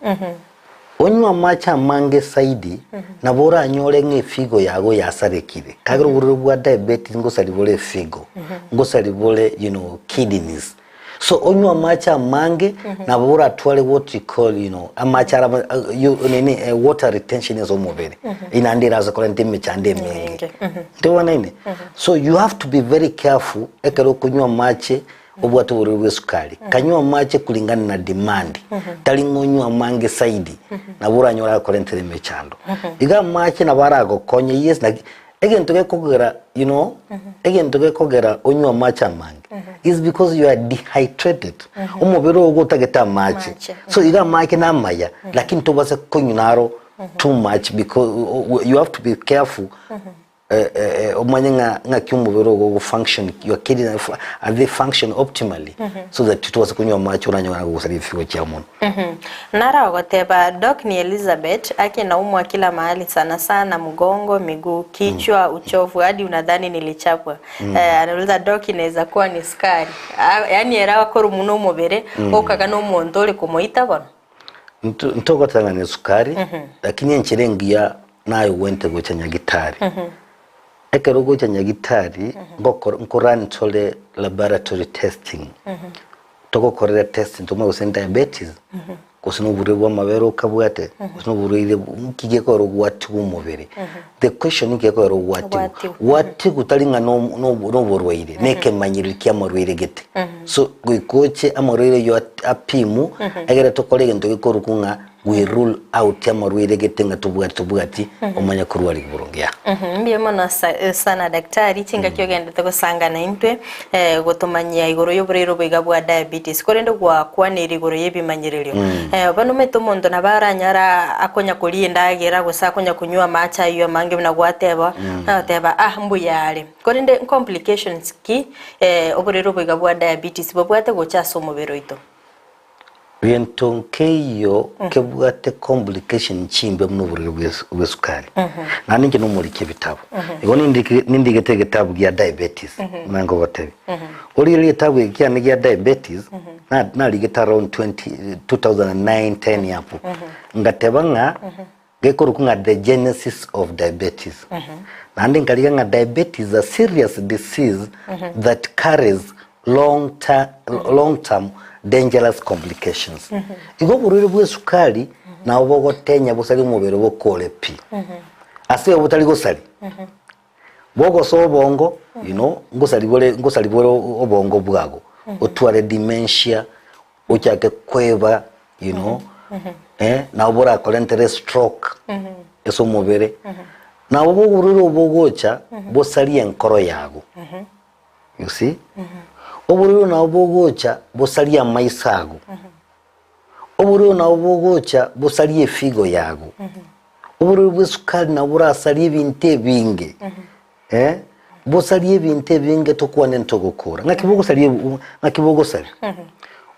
S2: Onywe amache amange zaidi, nabo oranyore ng'a efigo yago yasarekire, ekiagera oborwaire bwa diabetes ngosari bore efigo, ngosari bore you know kidneys. So onywe amache amange nabo oratware what you call you know amache ara you nini eh, water retention ase omobere naende erase korenta emechando emenge
S3: Emenge,
S2: ntobonaine so you have to be very careful ekero okonywa amache obwate oborwaire bwa esukari kanywa amache kulingana na demand tari ng'a onywe amange zaidi nabo oranyore agokorentera emechando iga amache nabo aragokonye yes naki Egento gekogera you know, egento gekogera onywe amache amange is because you are dehydrated. Omobere ogo otagete amache.
S3: Amache.
S2: So iga amache namaya, lakini tobasa konywa naro too much because you have to be careful eh, eh, eh, omanye ng'a ng'aki omobere ogo ogo function your kidney are they function optimally so that tobasa konywa amache oranyore agogosaria efigo chiao mono.
S3: Nara ogoteba, Doc ni Elizabeth, aki naumwa kila mahali sana sana mgongo, miguu, kichwa, uchovu hadi unadhani nilichapwa. Eh, anauliza Doc inaweza kuwa ni sukari. Ah, yaani ere akorwa buna omobere, okaga na omonto ore komoita bono.
S2: Nto- Ntogoteba ng'a nesukari, lakini enchera engiya naye ogwente gocha nyagitari. Ekero ogocha nyagitari, ngokora nkorun tore laboratory testing. Togokorera testing tomanye gose ne diabetes, gose na oborwaire bwa amabere okabwate, gose na oborwaire nki gekogera ogwatigwa omobere. The question nki gekogera ogwatigwa,
S3: Ogwatigwa.
S2: gwatigwa tari ng'a no no na oborwaire, na ekemanyererio kia amarwaire gete. So goika oche amarwaire aywo apimwe, egere tokore egento gekorokwa ng'a we rule out amarwaire gete ng'a tobwati tobwati omanye korwari boronge ya.
S3: Mbuya mono sana daktari, chingaki ogendete gosangana intwe gotomanyia igoro y'oborwaire obo iga bwa diabetes, korende gwakwaneire igoro y'ebimanyererio. Bono omanyete omonto nabo aranyare akonya koria endagera gose akonya konywa amache aywo amange buna gwateba, agoteba ah mbuya are. Korende complications ki oborwaire obo iga bwa diabetes bobwate gocha ase omobere oito?
S2: Gento nkeiyo kebwate complication chimbe buna oborwaire bwe bw'esukari. Naende inche nomoriki ebitabu. Igo nindiki nindigete egetabu gia diabetes buna nkogotebia. Origererie egetabu eke kiane gia diabetes, na narigete around 20 2009 10 abwo. Ngateba ng'a Gekorokwa ng'a the genesis of diabetes. Naende nkariga ng'a diabetes is a serious disease that carries long long term dangerous complications. Igo oborwaire bwa esukari nabo bogotenya bosari omobere bokore pi. Ase obotari gosari, bogosoa obongo, you know, ngosari bore ngosari bore obongo bwago, otware dementia, ochake kweba, you know, eh, nabo borakorentere stroke ase omobere, nabo oborwaire obo bogocha bosarie enkoro yago, you see, oborwaire nabo bogocha bosarie amaiso ago. Oborwaire nabo bogocha bosarie efigo yago, oborwaire bw'esukari nabo borasarie ebinto ebinge, eh, bosarie ebinto ebinge tokwane ntogokora. Ng'aki bogosaria ebu ng'aki bogosaria?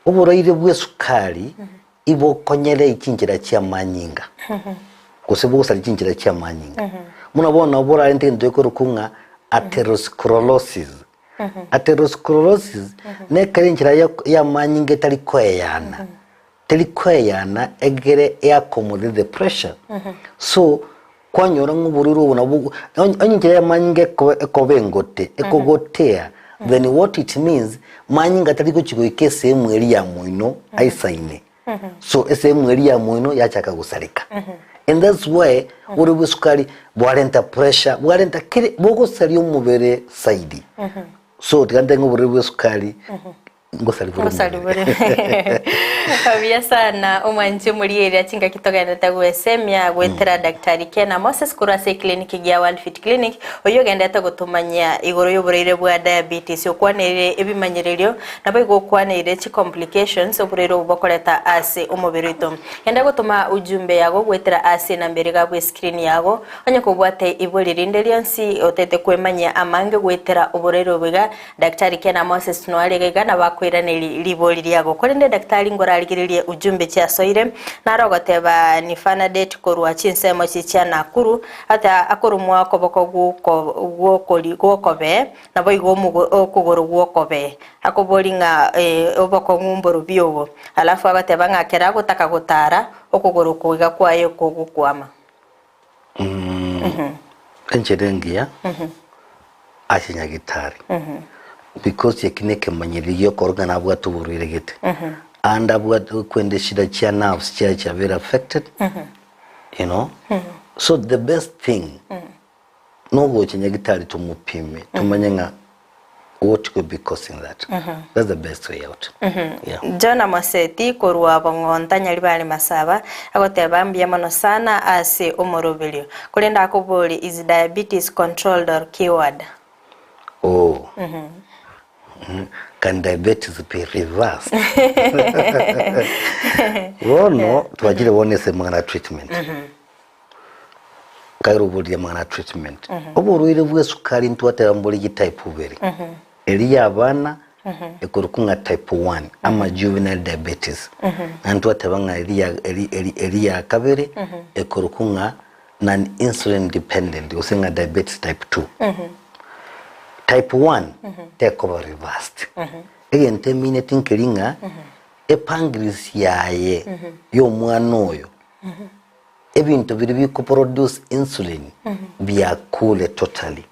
S2: Oborwaire bw'esukari ibokonyerei chinchera chi'amanyinga, gose bogosaria chinchera chi'amanyinga. Buna bono nabo borarente egento gekorokwa ng'a atherosclerosis. Atherosclerosis nekero enchera y'amanyinga etari koeyana, teri koeyana egere eaccommodate the pressure. So kwanyora ng'a oborwaire obo nabo onye enchera y'amanyinga ekoba engote, ekogotea, then what it means, manyinga tari gochia goika esehemu eria ya moino aisaine. So esehemu eria ya moino yachaka gosareka. And that's why ore bw'esukari bwarenta pressure, bwarenta kere bogosaria omobere zaidi. So tiga ntebe ng'a oborwaire bw'esukari ngosari bore
S3: Ngosari
S2: omobere.
S3: bore. Buya sana omwanchi omorieria chingaki togenderete gwesemia goetera Daktari Kena Moses korwa ase eclinic gia World Fit Clinic oyio ogenderete gotomanyia igoro y'oborwaire bwa diabetes okwaneire ebimanyererio Naboigo okwaneire chi complications oborwaire obo bokoreta ase omobere oito. Genda gotoma ujumbe yago goetera ase enamba ere iga bwe screen yago. Onye kobwate ibori rinde rionsi otete kwemanyia amange goetera oborwaire obo iga, Daktari Ken Moses noare iga iga nabo akoiraneri ribori riago. Korende daktari ngorarigererie ujumbe chiasoire, naro ogoteba ni Fernadette korwa chinsemo echi chia Nakuru, ata akoromwa okoboko gwoko gwokobee, Naboigo okogoro gw'okobee, akobori ng'a obokong'u mborobio obo. Alafu agateba ng'a ekero agotaka gotara, okogoro okwo iga kwaye kogokwama.
S2: Enchera engiya ase nyagitari because eki nekemanyereri giokorokia ng'a nabwate oborwaire gete and abwate kwende shida chia nerves chiaye chiabeire affected you know so the best thing Nogocha nyagitari tomopime tomanye ng'a what could be causing that. That's the best way out. Yeah.
S3: Jonah Moseti korwa Bong'onta Nyaribari Masaba agoteba mbuya mono sana ase omoroberio. Korende akoboria is diabetes controlled or cured?
S2: Oh. Can diabetes be reversed? Bono twachire bono ase amang'ana treatment. Nkaeroboria amang'ana a treatment. Oborwaire bw'esukari ntwateba mbore chi type ibere. Eria ya abana ekorokwa ng'a type one ama juvenile diabetes. Naende twateba ng'a eria ya eri eri eria ya kabere ekorokwa ng'a non insulin dependent gose ng'a diabetes type two. Type one tekoba reversed. Egento emineti nkeri ng'a epancreas yaye ya omwana oyo ebinto biria biko produce insulin biakure totally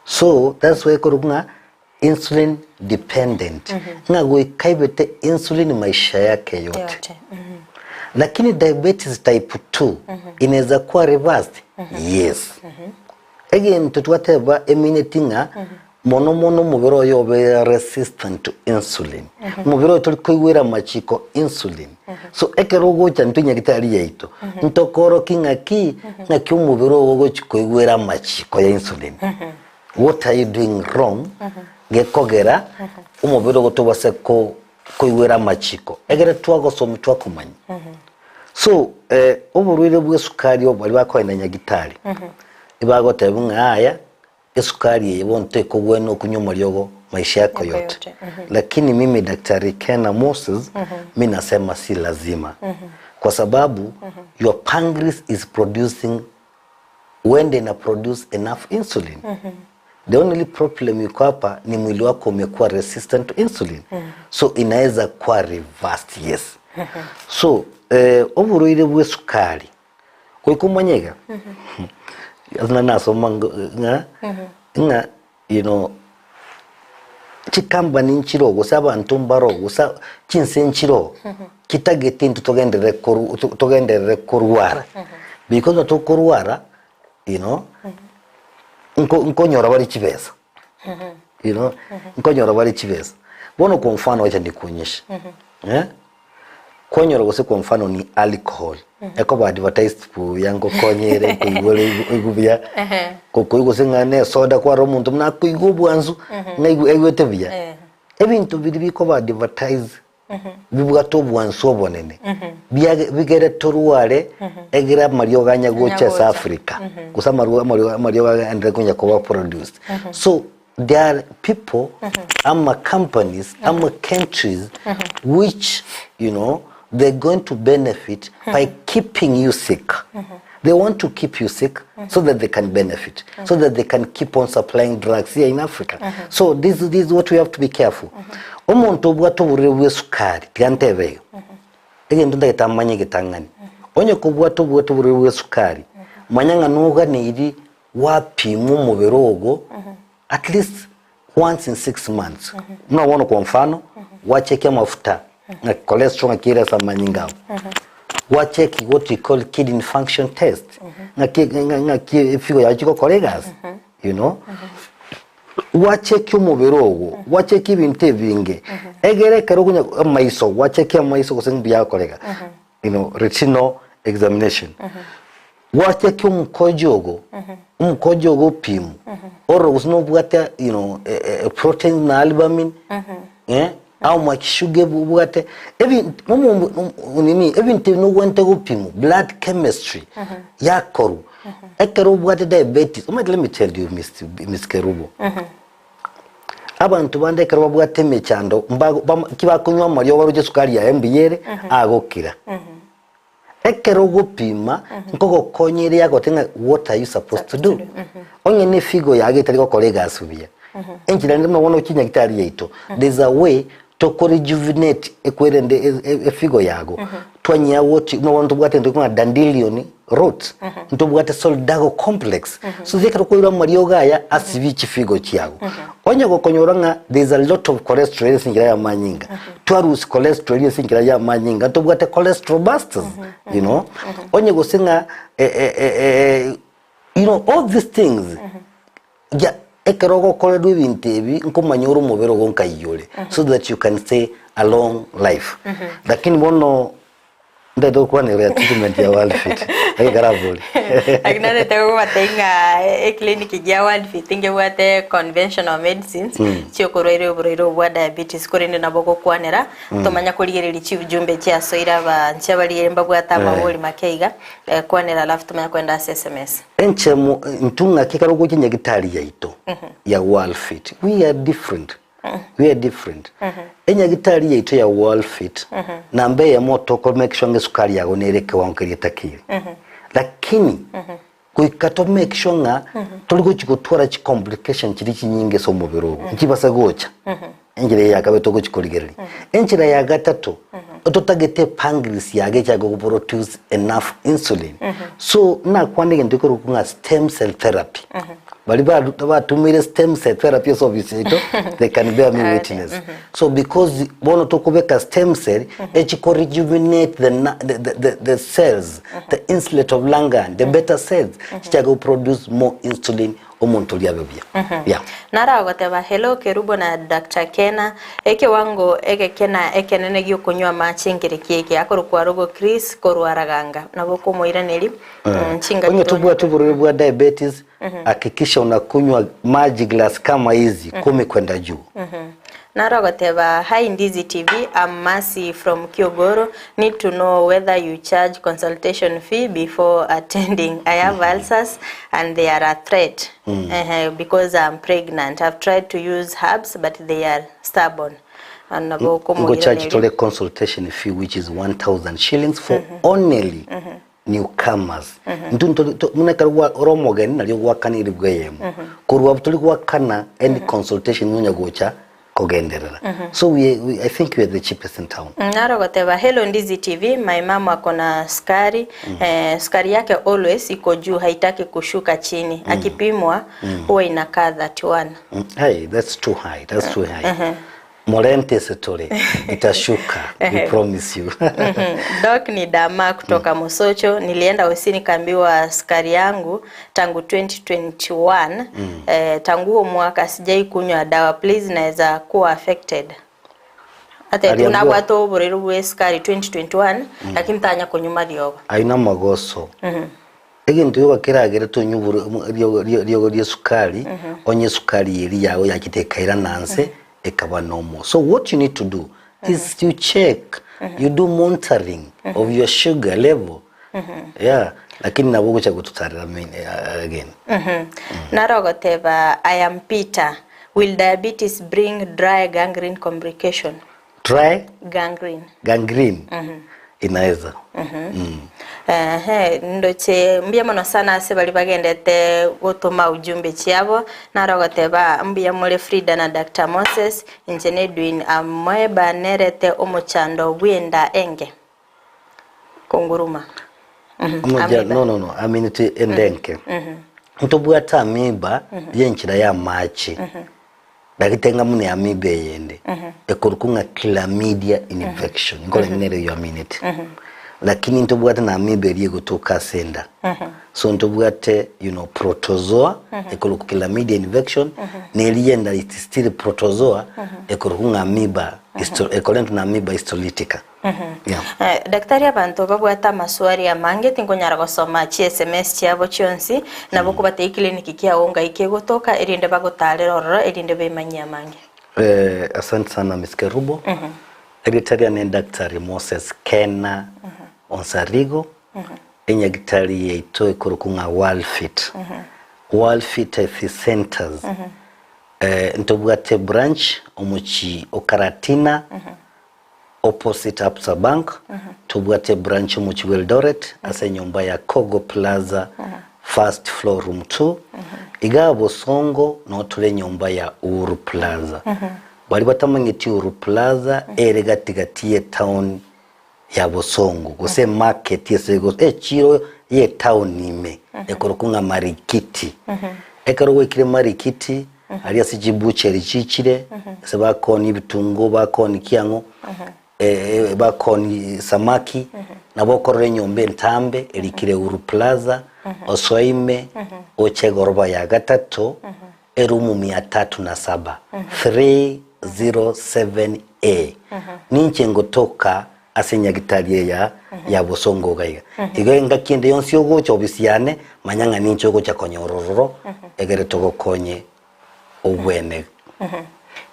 S2: so that's why ekorokwa ng'a insulin dependent ng'a goika aibete insulin maisha yake yote
S3: Yote.
S2: lakini diabetes type 2 inaweza kuwa reversed yes Egento twateba emineti ng'a mono mono omobere oye obe resistant to insulin. Omobere oye tori koigwera amachiko insulin. So ekero ogocha intwe nyagetari yaito, ntokoroki ng'aki ng'aki omobere ogo ogochi koigwera amachiko ya insulin. What are you doing wrong gekogera omobere ogo tobase ko koigwera amachiko egere twagosomia twakomanya. So oborwaire bwa esukari obo baria bakoenda nyagitari, ebagoteba ng'a yaya esukari eye bono tekogwena okunywa amariogo maisha yako yote. Lakini mimi Daktari Kena Moses mi nasema si lazima kwa sababu your pancreas is producing huenda ina produce enough insulin. The only problem iko hapa ni mwili wako umekuwa resistant to insulin. So inaweza kuwa reversed, yes. So eh, oborwaire bwa esukari goika omanye iga ase nari nasoma ng'a ng'a you know chikampani nchiroo gose abanto mbaroo gose chinse nchiroo chitagete intwe togenderere koru togenderere korwara because onye tokorwara. You know, nko nkonyora bare chibesa, you know, nkonyora bare chibesa. Bono kwa mfano wacha nikuonyeshe. Eh? Kwanyora gose kwa mfano ni alcohol. Ekoba advertised buya ngokonyere nkoigwere oigwe buya. Kokoigwa gose ng'a ne esoda kwarora omonto buna akoigwa obwansu, ng'a aigwete buya. Ebinto biria bikoba advertised bibwate obwansu obonene, biage bigere torware egere amariogo anya gocha ase Africa, gose amarwa amariogo amariogo agenderere konya koba produced. So there are people ama companies ama countries which you know they're going to benefit by keeping you sick. They want to keep you sick so that they can benefit, so that they can keep on supplying drugs here in Africa. So this, this is what we have to be careful. Omonto obwate oborwaire bwa esukari, tiga ntebe igo. Egento ntagete amanye egetang'ani. Onye kobwate obwate oborwaire bwa esukari, manya ng'a noganeiri gwapimwa omobere ogo at least once in 6 months. Buna bono kwa mfano, gwacheki amafuta ng'a cholesterol ng'aki ere ase amanyinga ago. Gwacheki what we call kidney function test, ng'aki ng'aki efigo yago chigokora egasi, you know. Gwacheki omobere ogo, gwacheki ebinto ebinge, egere ekero okonya amaiso, gwacheki amaiso gose mbuya agokoreka, you know, retinal examination. Gwacheki omokojo ogo, omokojo ogo opimwe, orore gose nobwate you know, proteins na albumin, eh, how much sugar obwate, ebinto nini, ebinto ebi nobwenerete gopimwa, blood chemistry yakorwa, ekero obwate diabetes, omanyete let me tell you Miss Kerubo, abanto bande ekero babwate emechando mbago bama ki bakonywa amariogo baroche esukari yaye mbuya ere, agokira. Ekero ogopima nkogokonya ere yagote ng'a what are you supposed to do? Onye ne efigo yago etari gokora egasi buya, enchera rende buna bono chinyagitari yaito, there's a way toko rejuvenate ekwerende efigo yago, twanyia what buna bono ntobwate egento gekong'a dandelion root, ntobwate solidago complex, so ekero okoira amariogo aya asibie chifigo chiago. Onye gokonyora ng'a there is a lot of cholesterol ase enchera y'amanyinga, twarusia cholesterol eria ase enchera y'amanyinga, ntobwate cholesterol busters, you know, onye gose ng'a you know all these things, ya ekero ogokorerwa ebinto ebi, nkomanya ore omobere ogo nkai ore, so that you can stay a long life. Lakini bono Ntagete gokwana igoro ya treatment ya World Fit. Egekarabori.
S3: Lakini natete gogobatebia ng'a eclinic gia World Fit ngebwate conventional medicines chiokorwaire oborwaire obo bwa diabetes korende nabo gokwanera tomanya korigereria chiujumbe chiasoire abanche baria mbabwate amabori make iga kwanera alafu tomanye koenda ase sms.
S2: Enchemo intwe ng'aki ekero ogocha nyagitari yaito ya World Fit we are different. We are different. Enyagitari yaito ya World Fit namba eyemo toko make sure ng'a esukari yago nere ekewango keria etakeire. Lakini goika to make sure ng'a tori gochi gotwara chi complication chiria chinyinge ase omobere ogo nchibase gocha. Enchera eye ya kabere togochi korigereria. Enchera ya gatato totagete epancreas yago echake go produce enough insulin. So nakwane egento gekorokwa ng'a stem cell therapy. Baria batumeire stem cell therapy ase ofisi yaito they can bear me witness. So because bono tokobeka stem cell echi ko rejuvenate the, the, the, the, the cells the insulate of Langerhans, the beta cells chichake go produce more insulin omonto oria abe buya. Yeah.
S3: Naro agoteba, Hello Kerubo na Doctor Kena, ekewango egekena ekenene giokonywa amache nkereki eke, akorokwa Rogo Chris korwa Raganga. Nabo okomoiraneria. Chingaki
S2: Onye tobwati oborwaire bwa diabetes, hakikisha unakunywa maji glass kama hizi kumi kwenda juu.
S3: Naro agoteba, Hi Ndizi TV, I'm Mercy from Kiogoro. Need to know whether you charge consultation fee before attending. I have ulcers and they are a threat because I'm pregnant. I've tried to use herbs but they are stubborn. And nabo
S2: Ngo charge
S3: okomoiraneria.
S2: tore consultation fee which is 1000 shillings for only newcomers. Intwe ntori to buna ekero gwa ore omogeni nario gwakana eribu eyemo. Korwa abwo tori gwakana any consultation nonya gocha kogenderera. So we, we I think we are the cheapest in town.
S3: Naro goteba hello Ndizi TV, my mom ako na sukari eh, sukari yake always iko juu haitaki kushuka chini akipimwa huwa inakaa 31.
S2: Hey, that's too high. That's too high. Morente ase tore, itashuka, we promise you.
S3: Doc ni Dama kutoka Mosocho. Nilienda hosi nikaambiwa sukari yangu tangu 2021 tangu huo mwaka sijai kunywa dawa please naweza kuwa affected. Ate
S2: Aliambiwa-
S3: tunabwata oborero bwa esukari 2021 lakini tanya kunywa mariogo.
S2: Aina magoso. Egento gioka keragere tonywe oboro riogo riogo ria esukari, onye esukari eria yago yachete ekairana nse, ekaba normal. So what you need to do is you check, you do monitoring of your sugar level. Yeah, lakini nabo ogocha gototarera main again.
S3: Naro ogoteba I am Peter, will diabetes bring dry gangrene complication?
S2: Dry
S3: Gangrene.
S2: gangrene inaweza.
S3: Ehe, ndoche mbuya mono sana ase baria bagendete gotoma ujumbe chiabo, naro ogoteba mbuya more Frida na Doctor Moses, inche na Edwin Amoeba nerete omochando bw'enda enge. Konguruma.
S2: Omoja,
S3: Amoeba.
S2: no no no, aminete enda enke. Ntobwate amoeba y'enchera y'amache. Ndagete ng'a buna amoeba eyende ekorokwa ng'a chlamydia infection nkore nere eyo aminete lakini ntobwate na amoeba eria egotoka ase enda so ntobwate you know protozoa ekorokwa chlamydia infection na eria enda it is still protozoa ekorokwa ng'a amoeba ekorentwa na amoeba histolytica Yeah.
S3: Eh, Daktari abanto babwate amaswali amange tinkonyara gosoma chi sms chiabo chionsi nabo kobatebia clinic kiago ngai kegotoka erinde bagotarere ororo erinde bemanyie amange.
S2: Eh, asante sana Miss Kerubo. Erieta riane Daktari Moses Kena Onsarigo, enyagitari yaito ekorokwa ng'a Worldfit. Worldfit Health Centers. Eh, ntobwate branch omochie o Karatina, Opposite Absa Bank, tobwate ebranch omochie bw'Eldoret ase enyomba ya Kogo Plaza first floor room 2. Igaa Bosongo noo tore enyomba ya Uhuru Plaza. Baria batamanyeti Uhuru Plaza ere gati gati y'etown ya Bosongo gose emarket ase echiro y'etown ime ekorokwa ng'a Marikiti. Ekero gwaikire Marikiti Aria ase chibucheri chichire, ase bakoonia ebitunguo, bakoonia kiang'o, bakoonia samaki, nabo okorora enyomba entambe erikire Uhuru Plaza, osoe ime, oche egoroba ya gatato, erumu mia tatu na saba, 307A. Ninche ngotoka ase enyagitari eye ya bosongo iga iga. Igo engaki ende yonsi ogocha obisi yane, manya ng'a ninche ogocha konyora ororo, egere togokonye obwene.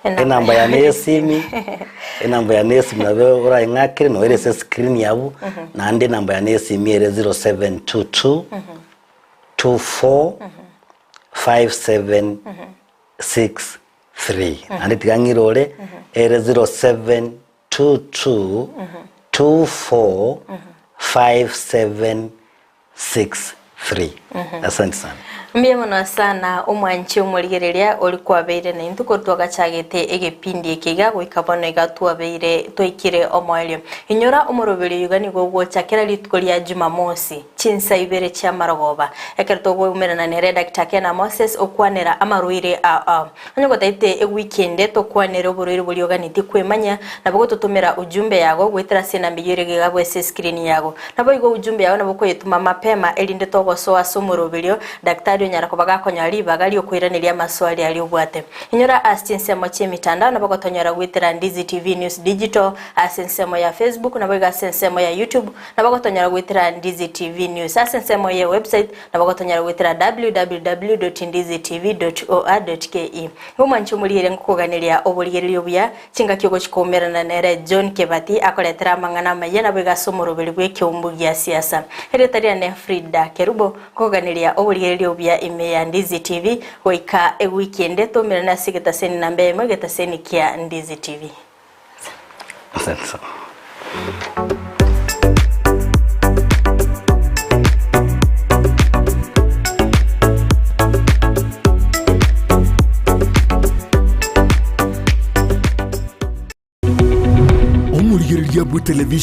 S2: Enamba yane y'esimi, enamba yane y'esimi nabo orayeng'akere noyo ere ase escreen yabo, naende enamba yane y'esimi ere 0722 24 57 63. Naende tiga ng'irore, ere 07 22 24 57 63. Asante sana.
S3: Mbuya mono sana omwanchi omorigereria oria kwabeire naintwe korwa twagachagete egepindi eke iga goika bono iga twabeire twaikire omoerio. Inyora omoroberio oyo iga nigo ogocha kera rituko ria Jumamosi chinsa ibere chi'amarogoba ekero togoumerana nere Doctor Kena Moses okwanera amarwaire ao ao. Onye gotaete ewiki ende tokwanere oborwaire boria oganetie kwemanya, nabo gototomera ujumbe yago goetera ase enamba eyio ere iga ase escreen yago. Naboigo ujumbe yago nabo okoyetoma mapema erinde togosoa ase omoroberio, daktari onyara koba gakonyora ribaga riokoiraneria amaswali aria obwate. Inyora ase chinsemo chi'emitandao nabo gotonyora goetera Ndizi TV News Digital ase ensemo ya Facebook naboigo ase ensemo ya YouTube nabo gotonyora goetera Ndizi TV News ase ensemo ye website Nabo gotonyara goetera www.ndizitv.or.ke. Igo omwanche omorigereria ngokoganeria oborigereria obuya, chingaki ogochia koumerana nere John Kebati akoretera amang'ana amayia naboigo ase omoroberi bw'ekeumbu gia siasa. Erieta riane Frida Kerubo, nkokoganeria oborigereria obuya ime ya Ndizi TV goika ewiki ende toumerane ase egetaseni namba eyemo egetaseni kia Ndizi TV.
S2: Asante sana.
S1: Omorigereria bwe television.